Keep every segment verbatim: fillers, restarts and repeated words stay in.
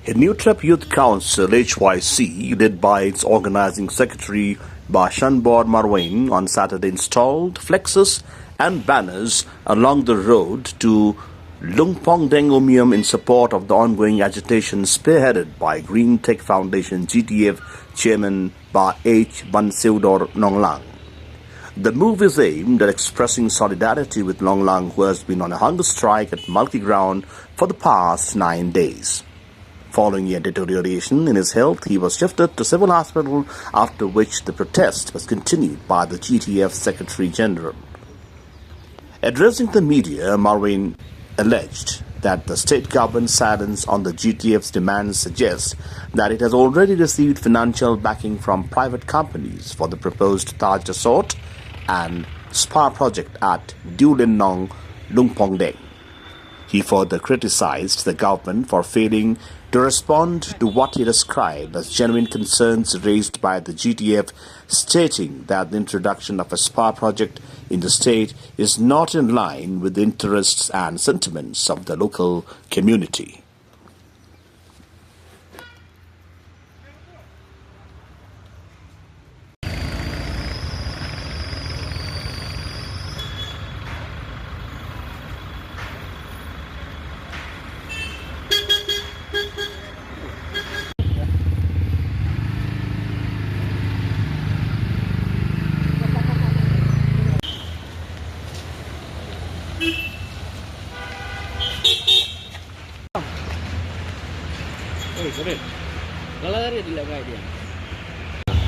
Hynniewtrep Youth Council, H Y C, led by its organizing secretary, Bah Shanbor Marwein, on Saturday installed flexes and banners along the road to Lungpongdeng Umiam in support of the ongoing agitation spearheaded by Green Tech Foundation, G T F, chairman Bah H Banseudor Nonglang. The move is aimed at expressing solidarity with Nonglang, who has been on a hunger strike at Malki ground for the past nine days. Following a deterioration in his health, he was shifted to Civil Hospital, after which the protest was continued by the G T F Secretary General. Addressing the media, Marwein alleged that the state government's silence on the G T F's demands suggests that it has already received financial backing from private companies for the proposed Taj Resort and spa project at Diulinnong, Lungpongdeng. He further criticized the government for failing to respond to what he described as genuine concerns raised by the G T F, stating that the introduction of a spa project in the state is not in line with the interests and sentiments of the local community.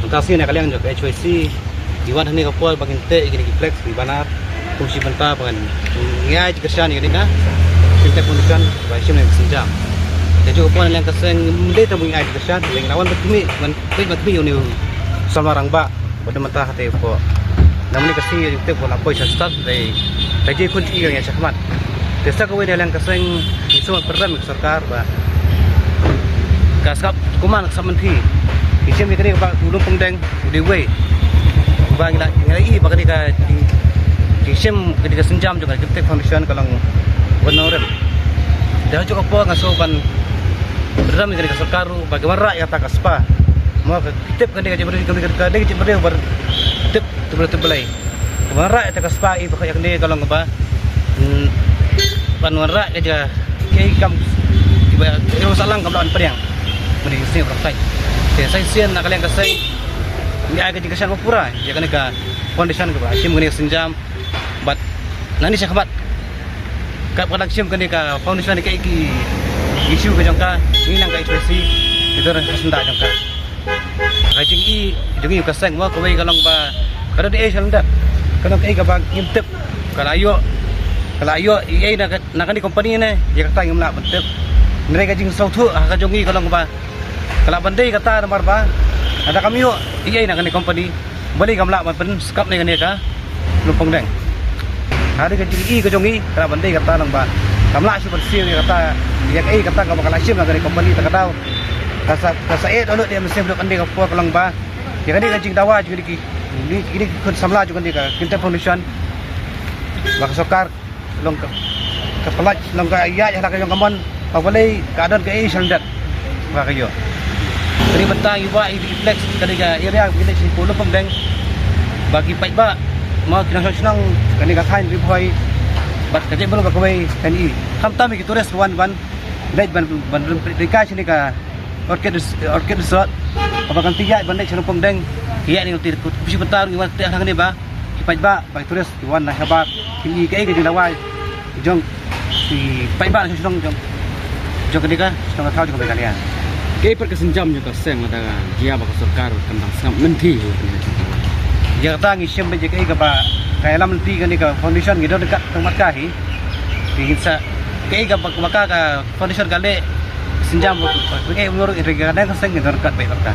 Mynta sngi na ka liang jong ka H Y C, ngi wan hangne ka por ba ngin teh ïa kine ki flex, ki banner, kum shi bynta ba ngin ïa ai jingkyrshan ïa kane ka Green Tech Foundation ba shim ïa ka sienjam. Te jong ka por na liang ka seng ym dei tang ba ngin ai jingkyrshan, te ngi la wan ban khmih, ban peit ban khmih ïa une u samla rangbah. Bad mynta ha te ko. Namar ka sngi ïa u tip ko la poi sha stad dei ka jingkhun jingïaid ka ngi shakhmat. Te sa kawei na liang ka seng ngi sngewbha pynrem ka sorkar ba ka sngap kumne ka sngap mynthi. Ngi shem ïa kane ba u Lungpongdeng u dei uwei ba ngi la ngi la i ba kane ka jing- jingshem kane ka sienjam jong ka Green Tech Foundation ka long wan nongrem. Te ha jong ka por nga sngewbha ban pynrem ïa kane ka sorkar ruh ba ki wanrah ïa kata ka spa. Mo ka tip kane ka jingmyntoi kane ka jingmyntoi ba tip tip tip Blei. Ka wanrah ïa kata ka spa i ba ka ïa kane ka long ba, hmm, ban wanrah ka jingkam ba ïa u sahlang kam lah ban pdiang. Mane shisien ba tai. Te sa shisien na ka liang ka seng ngi ai ka jingkyrshan ba pura ïa kane ka foundation kaba shim kane ka sienjam. Bad nangne shakhmat kaba ka dang shim kane ka foundation, kaei ki issue ka jong ka, ngi na liang ka H Y C ngi don ka syndah jong ka. Ka jingi jong ngi ka seng mo kawei ka long ba ka don ei sha lyndet, ka long kaei kaba ngim tip. Ka la ïoh, ka la ïoh ei na ka, na kane company ne, ïa kata ngim lah ban tip. Hynrei ka jingsngewthuh ha ka jong ngi ka long ba ka lah ban dei kata namar ba lada kam ïoh ei na kane company, balei kam lah ban pynskap ne kane ka Lungpongdeng. Ha dei ka jingi ka jong ngi ka lah ban dei kata nang ba kam lah shu ban siew ïa kata, ïa kaei kata kaba ka la shim na kane company, ta ka daw ka sa, ka sa eh dohnud ïa mynsiem dok kane ka por ka long ba ïa kane ka jingdawa jong kine ki, kine ki khun samla jong kane ka Green Tech Foundation ba ka sorkar long ka, ka pyllait long ka ïaid ha la ka jong ka mon ba balei ka don kaei sha lyndet ba ka ïoh. Kane bynta ngi wad ïa ki flex kane ka area kine shi Lungpongdeng ba ki paidbah mo ki nongshong shnong kane ka thaiñ Ri Bhoi bad ka jaitbynriew ba kawei kan i, khamtam ïa ki tourist wan ban leit ban ban rynkai shane ka Orchid Res-, Orchid Resort. Kaba kan ïaid ban leit sha Lungpongdeng, ïaid ne ka lynti, kum shi bynta ruh ngi wan teh hangne ba ki paidbah, ba ki tourist ki wan na shabar, ki i kaei ka jingdawa jong ki paidbah na shnong jong, jong kane ka shnong ka thaw jong ka Meghalaya. Kaei pat ka sienjam jong ka seng lada jia ba ka sorkar kan dang sngap lynti. Ïa kata ngi shem ba ïa kaei kaba ka ïalam lynti kane ka foundation ngi don ryngkat tang mat ka hi. Ngi sa kaei kaba ka, ka foundation ka leh sienjam ba, ba, ba, eh, menurut ïa ka dang ka seng ngi don ryngkat bad ka.